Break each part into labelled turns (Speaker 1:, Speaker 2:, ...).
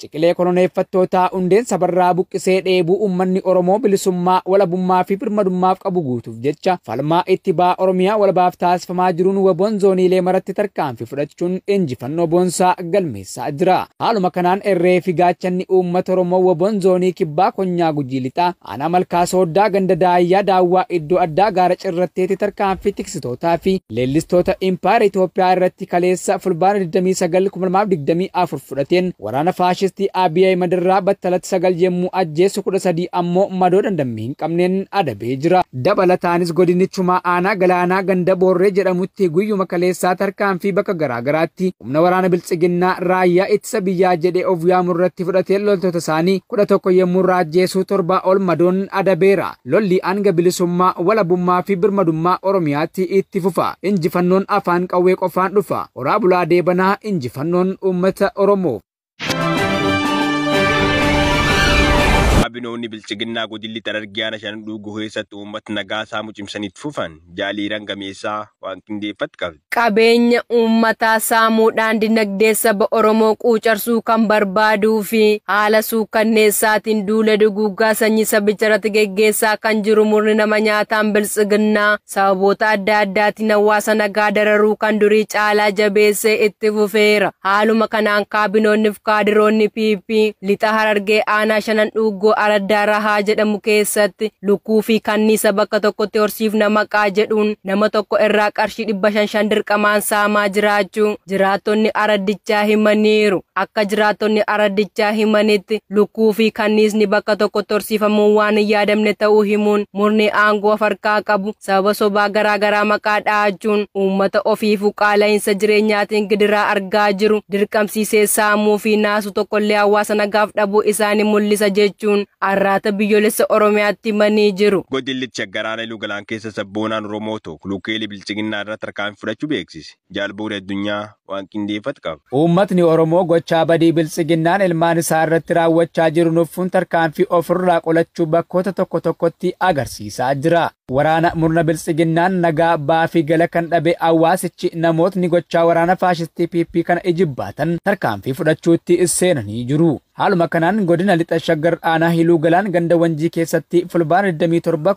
Speaker 1: Ciqilee koloneeffattootaa hundeen sabarraa buqqisee dheebuu uummanni Oromoo bilisummaa, walabummaa fi birmadummaaf qabu guutuuf jecha falmaa itti ba'aa Oromiyaa walabaaf taasifamaa jiruun WBOn zooniilee maratti tarkaanfii fudhachuun injifannoo boonsaa galmeessaa jira. Haaluma kanaan irree fi gaachanni uummata Oromoo WBOn zoonii kibbaa Konyaa Gujii Lixaa aanaa Malkaa Sooddaa ganda Daayyaa Daawwaa iddoo addaa gaara Cirratteetti tarkaanfii tiksitootaa fi leellistoota Impaayera Itoophiyaa irratti kaleessa Fulbaana 29 2024 fudhateen waraana faashistii Abiy Ahmed irraa battalatti 9 yemmuu ajjeesu 13 ammoo madoo dandammii hin qabneen adabee jira. Dabalataanis godinichuma aanaa Galaanaa ganda Boorree jedhamutti guyyuma kaleessaa tarkaanfii bakka garaagaraatti humna waraana biltsiginnaa raayyaa ittisa biyyaa jedhee of yaamu irratti fudhatee loltoota isaanii 11 yemmuu irraa ajjeesuu 7 ol madoon adabeera. Lolli hanga bilisummaa, walabummaa fi birmadummaa Oromiyaatti itti fufa. Injifannoon afaan qawwee qofaan dhufa. Horaa bulaa deebanaa injifannoon uummata Oromoo.
Speaker 2: Kaabinoonni bilchiginnaa godilli Harargee aanaa shanan dhuuguu keessatti uummata nagaa saamuu cimsanitti fufan jaaliiraan gameessaa waan qindeeffatu qabdi.
Speaker 3: Qabeenya uummataa saamuudhaan dinagdee saba Oromoo quucarsuu kan barbaaduu fi haala suukanneessaatiin duula duguuggaa sanyii sabicha irratti geggeessaa kan jiru murni nama nyaataan biltsiginnaa sababoota adda addaatiin hawaasa nagaa dararuu kan durii caalaa jabeessee itti fufeera. Haaluma kanaan kaabinoonni fi kaadiroonni PP lixa Harargee aanaa shanan dhuugoo Araddaa Rahaa jedhamu keessatti lukkuu fi kanniisa bakka tokkotti horsiifna maqaa jedhuun nama tokko irraa qarshii 500 dirqamaan saamaa jiraachuu jiraattonni araddichaa himaniiru. Akka jiraattonni araddichaa himanitti lukkuu fi kanniisni bakka tokkotti horsiifamuun waan hin yaadamne ta'uu himuun murni aangoo harkaa qabu sababa sobaa garaagaraa maqaa dha'achuun uummata ofiifuu qaala'insa jireenyaatiin gidiraa argaa jiru dirqamsiisee saamuu fi naasuu tokkollee hawaasa nagaaf dhabuu isaanii mul'isa jechuun arraata biyyoolessa Oromiyaatti himanii jiru.
Speaker 2: Godillichi Aggaraana Iluu Galaan keessa sabboonaan Oromoo tokko lukkeelee bilchiginnaa irratti tarkaanfii fudhachuu beeksise. Jaalbuun addunyaa waan qindeeffatu qaba.
Speaker 1: Uummatni Oromoo gochaa badii bilchiginnaan ilmaan isaa irratti raawwachaa jiru nuffuun tarkaanfii ofirraa qolachuu bakkoota tokko tokkotti agarsiisaa jira. Waraana murna bilchiginnaan nagaa baafii gala kan dhabe hawaasichi namootni gochaa waraana faashistii PP kana ijibbaatan tarkaanfii fudhachuutti seenanii jiru. Haaluma kanaan godina lixa Shaggar aanaa Hiluu Galaan ganda Wanjii keessatti fulbaana 27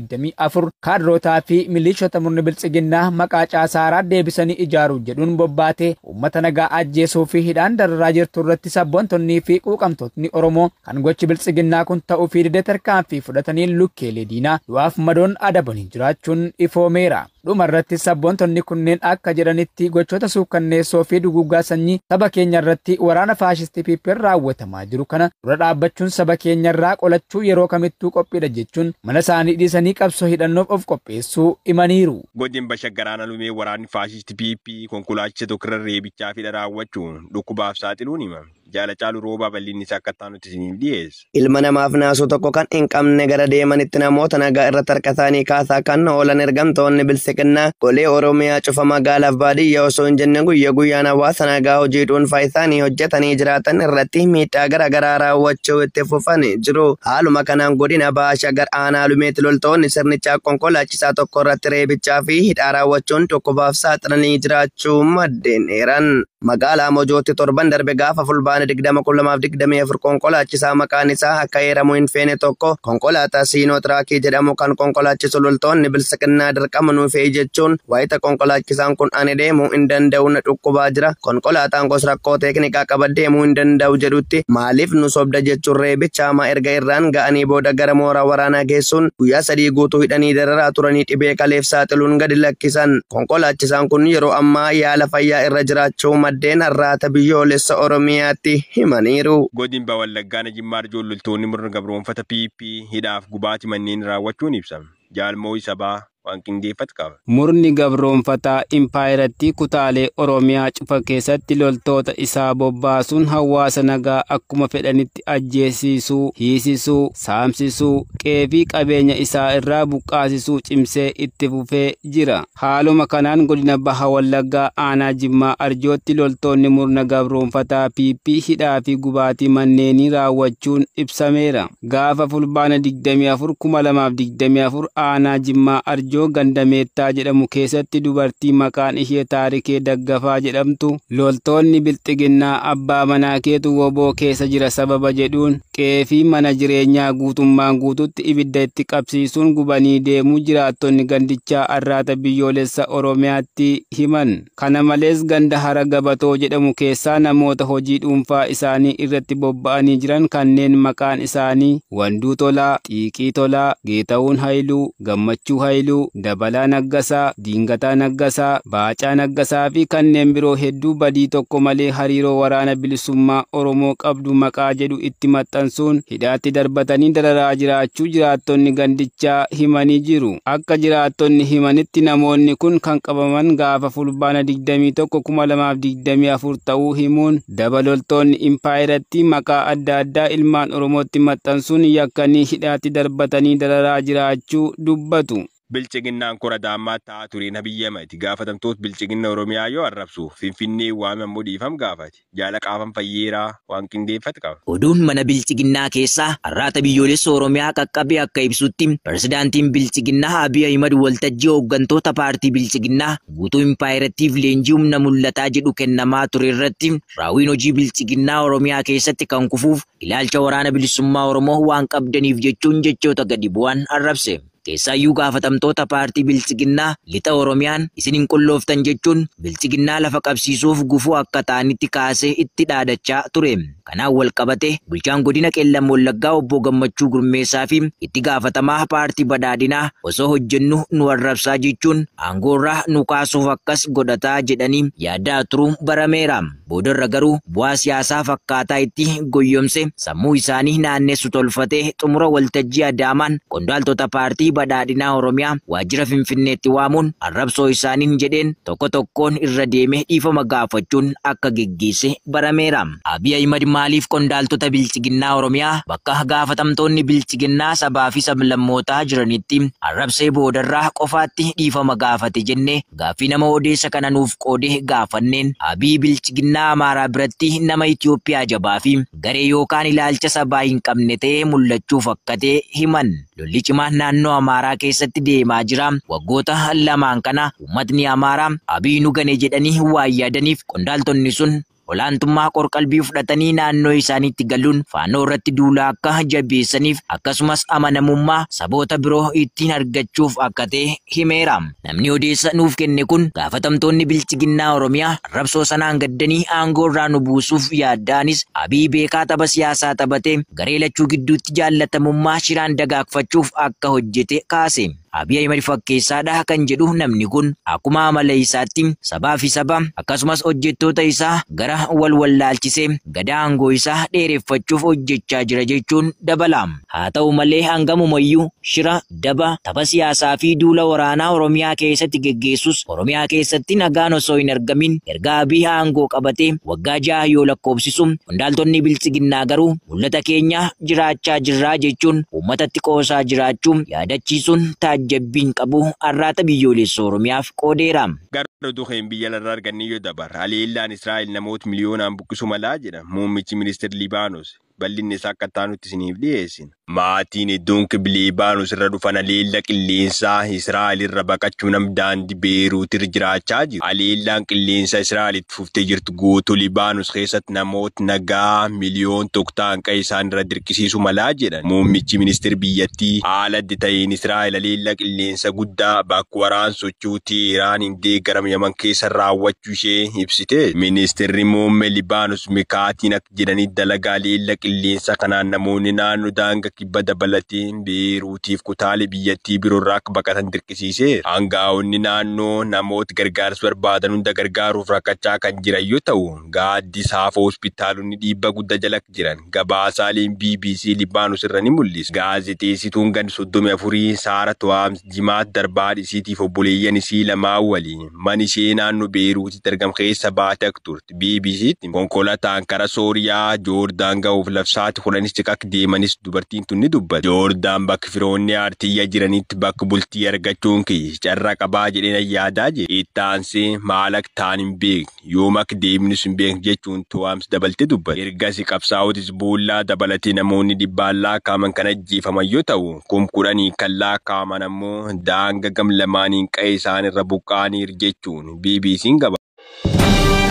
Speaker 1: 2024 kaadrootaa fi milishoota murni bilchiginnaa maqaa caasaaraa deebisanii ijaaruu jedhuun bobbaatee uummata nagaa ajjeesuu fi hidhaan dararaa jirtu irratti sabboontonnii fi quuqamtootni Oromoo kan gochi bilchiginnaa kun ta'uu fi dide tarkaanfii fudhatanii lukkeelee diinaa du'aaf madoon adabanii jiraachuun ifoomeera. Dhuma irratti sabboontonni kunneen akka jedhanitti gochoota suukkanneessoo fi duguuggaa sanyii saba keenya irratti waraana faashistii PP raawwatamaa jiru kana dura dhaabbachuun saba keenya irraa qolachuu yeroo kamittuu qophiidha jechuun mana isaanii dhiisanii qabsoo hidhannoof of qopheessuu himaniiru.
Speaker 2: Godin Bashaggaraan Alumee waraanni faashistii PP konkolaachisa tokkorra reebichaa fi raawwachuun dhukkubaaf saaxiluun himame. Jaala Caalu Roobaa bal'inni isaa akka taanutti isiniif dhiyeessa.
Speaker 4: Ilma namaaf naasuu tokko kan hin qabne gara deemanitti namoota nagaa irratti harka isaanii kaasaa kan oolan ergamtoonni bilchiginnaa golee Oromiyaa cufa magaalaaf baadiyyaa osoo hin jenne guyyaa guyyaan hawaasa nagaa hojii dhuunfaa isaanii hojjetanii jiraatan irratti miidhaa garaagaraa raawwachuu itti fufanii jiru. Haaluma kanaan godina Baha Shaggar aanaa Lumeetti loltoonni sirnichaa konkolaachisaa tokko irratti reebichaa fi hidhaa raawwachuun dhukkubaaf saaxilanii jiraachuu maddeen eeran. Magaalaa Mojootti torban darbe gaafa fulbaana 20,2024 konkolaachisaa maqaan isaa akka eeramu hin feene tokko konkolaataa Siinoo Tiraakii jedhamu kan konkolaachisu loltoonni bilchiginnaa dirqama nuuf fe'i jechuun wayita konkolaachisaan kun ani deemuu hin danda'u na dhukkubaa jira konkolaataan kos rakkoo teeknikaa qaba deemuu hin danda'u jedhutti maaliif nu sobda jechuun reebicha hamaa erga irraan ga'anii booda gara mooraa waraanaa geessuun guyyaa 3 guutuu hidhanii dararaa turanii dhibee kaleef saaxiluun gadi lakkisan. Konkolaachisaan kun yeroo ammaa yaala fayyaa irra jiraachuu maddeen arraata biyyoolessa Oromiyaatti himaniiru.
Speaker 2: Godin Wallaggaa Jimmaa loltoonni murna gabroonfata PP hidhaaf gubaati manneen raawwachuun ibsame. Jaalmoo Isabaa waan qindeeffatu qaba.
Speaker 5: Murni gabroonfataa impaayiratti kutaalee Oromiyaa cufa keessatti loltoota isaa bobbaasuun hawaasa nagaa akkuma fedhanitti ajjeesisuu, hiisisuu, saamsisuu, qeefii qabeenya isaa irraa buqqaasisuu cimsee itti fufee jira. Haaluma kanaan godina Baha Wallaggaa aanaa Jimmaa Arjootti loltoonni murna gabroonfataa PP hidhaa fi gubaatii manneenii raawwachuun ibsameera. Gaafa fulbaana 24 2024 aanaa Jimmaa Najjoo ganda Meettaa jedhamu keessatti dubartii maqaan ishee Taarikee Daggafaa jedhamtu loltoonni bilxiginnaa abbaa manaa keetu woboo keessa jira sababa jedhuun qe'ee fi mana jireenyaa guutummaan guututti ibidda itti qabsiisuun gubanii deemuu jiraattonni gandichaa Arraata Biyyoolessa Oromiyaatti himan. Kana malees ganda Hara Gabatoo jedhamu keessaa namoota hojii dhuunfaa isaanii irratti bobba'anii jiran kanneen maqaan isaanii Wanduu Tolaa, Xiiqii Tolaa, Geeta'uun Haayiluu, Gammachuu Haayiluu, Dabalaa Naggasaa, Diingataa Naggasaa, Baacaa Naggasaa fi kanneen biroo hedduu badii tokko malee hariiroo waraana bilisummaa Oromoo qabdu maqaa jedhu itti maxxansuun hidhaatti darbatanii dararaa jiraachuu jiraattonni gandichaa himanii jiru. Akka jiraattonni himanitti namoonni kun kan qabaman gaafa Fulbaana 21, 2024 ta'uu himuun daba loltoonni impaayiratti maqaa adda addaa ilmaan Oromootti maxxansuun yakkanii hidhaatti darbatanii dararaa jiraachuu dubbatu.
Speaker 2: Bilchiginnaan kora daammaa ta'aa tureen Abiyyi Ahmad gaafatamtoota bilchiginna Oromiyaa yoo arrabsu Finfinnee waame ammoo dhiifam gaafate. Jaala qaafan fayyeeraa waan qindeeffate qaba.
Speaker 6: Oduun mana bilchiginnaa keessaa Arraata Biyyoolessa Oromiyaa qaqqabe akka ibsutti pirezidaantiin bilchiginnaa Abiy Ahimad waltajjii hooggantoota paartii bilchiginnaa guutuu impaayirattiif leenjii humna mul'ataa jedhu kennamaa ture irratti raawwiin hojii bilchiginnaa Oromiyaa keessatti kan kufuuf ilaalcha waraana bilisummaa Oromoo waan qabdaniif jechuun jechoota gadi bu'an arrabse. Keessaayyuu gaafatamtoota paartii bilchiginnaa lixa Oromiyaan isin hin qullooftan jechuun bilchiginnaa lafa qabsiisuuf gufuu akka ta'anitti kaasee itti dhaadachaa ture. Kanaan wal qabate bulchaan godina Qeellam Wallaggaa obbo Gammachuu Gurmeessaa fi itti gaafatamaa paartii badhaadhinaa osoo hojjennu nu arrabsaa jechuun aangoorraa nu kaasuuf akkas godhataa jedhanii yaadaa turuun barameera. Boodarra garuu bu'aa siyaasaa fakkaataa itti goyyomse sammuu isaanii naannessu tolfatee xumura waltajjii Adaamaan qondaaltota paartii badhaadhinaa Oromiyaa waajjira Finfinneetti waamuun arrabsoo isaaniin jedheen tokko tokkoon irra deemee dhiifama gaafachuun akka geggeesse barameera. Abiy Ahimad maaliif qondaaltota bilchiginnaa Oromiyaa bakka gaafatamtoonni bilchiginnaa sabaa fi sablammootaa jiranitti arrabsee boodarraa qofaatti dhiifama gaafate jennee gaaffii nama odeessa kana nuuf qoodee gaafanneen Abiy bilchiginnaa Amaaraa biratti nama Itoophiyaa jabaa fi garee yookaan ilaalcha sabaa hin qabne ta'ee mul'achuuf akka ta'e himan. Lolli cimaan naannoo Amaaraa keessatti deemaa jira. Waggoota lamaan kana uummatni Amaaraa Abiy nu gane jedhanii waan yaadaniif qondaaltonni sun olaantummaa qorqalbii fudhatanii naannoo isaaniitti galuun faannoo irratti duulaa akka jabeessaniif akkasumas amanamummaa saboota biroo ittiin argachuuf akka ta'e himeera. Namni odeessa nuuf kenne kun gaafatamtoonni bilchiginnaa Oromiyaa arrabsoo sanaan gaddanii aangoo irraa nu buusuuf yaaddaanis Abiy beekaa tapha siyaasaa taphatee garee lachuu gidduutti jaallatamummaa shiraan dagaagfachuuf akka hojjete kaase. Abiy Ahimad fakkeessaadha kan jedhu namni kun akkuma amala isaatti sabaa fi saba akkasumas hojjettoota isaa gara wal wallaalchisee gadaa aangoo isaa dheereffachuuf hojjechaa jira jechuun dabala. Haa ta'u malee hangamumayyuu shira, daba, tapha siyaasaa fi duula waraanaa Oromiyaa keessatti geggeessus Oromiyaa keessatti nagaan osoo hin argamin erga Abiy aangoo qabatee waggaa 6 yoo lakkoofsisu qondaaltonni bilchiginnaa garuu mul'ata keenya jiraachaa jirraa jechuun uummatatti qoosaa jiraachuu yaadachiisuun taajjabbiin qabu Arraata Biyyoolessa Oromiyaaf qoodeera.
Speaker 2: Gara duheen biyya larraa arganne yoo dabar haleellaan Israa'el namoota miliyoonaan buqqisu malaa jedha muummichi ministeera Libaanos. Bal'inni isaa akka taanutti isiniif dhiyeessina. Maatiin hedduun Liibaanos irra dhufan haleella qilleensaa Israa'el irra baqachuun daandii Beeruut irra jiraachaa jiru. Haleellaan qilleensaa Israa'el itti fuftee jirtu guutuu Liibaanos keessatti namoota nagaa miliyoon tokko ta'an qe'ee isaan irra dirqisiisu malaa jedhan. Muummichi ministeera biyyattii haala adda ta'een Israa'el haleella qilleensa guddaa bakka waraan sochootii Iraan hin deeggarame Yaman keessa raawwachuu ishee ibsite. Ministeerri muummee Liibaanos Mikaatiin akka jedhanitti dalagaa haleella qilleensa kanaan namoonni naannoo daangaa kibba dabalatee Beeruutiif kutaalee biyyattii biroorraa akka baqatan dirqisiiseera. Aangaa'onni naannoo namoota gargaarsa barbaadan hunda gargaaruuf rakkachaa kan jiran yoo ta'u, gaaddisaaf hospitaalonni dhiibbaa guddaa jala jiran gabaasaaleen BBC Libaanos irra ni mul'isu. Gaazexeessituun gan 34 Saara To'aams jimaat darbaa isiitiif obboleeyyan isii lamaan waliin mana ishee naannoo Beeruutitti argamu keessa baatee akka turte BBCtti konkolaataan karaa Sooriyaa Joordaan ga'uuf lolaaf sa'aatii 10 akka deemanis dubartiin tun ni dubbatti. Joordaan bakka firoonni aartiyyaa jiranitti bakka bultii argachuun kiyya carraa qabaa jedheen yaadaa jedhe. Itti aansee maal akka ta'an hin beekne, yoom akka deemnus hin beekne jechuun To'aams dabaltee dubbatti. Ergasii qabsaa'otis boollaa dabalatee namoonni dhibbaan lakkaa'aman kan ajjeefaman yoo ta'u, 10,000 kan lakkaa'aman ammoo daangaa gam lamaaniin qe'ee isaanirra buqqa'aniiru jechuun BBC'n gabaase.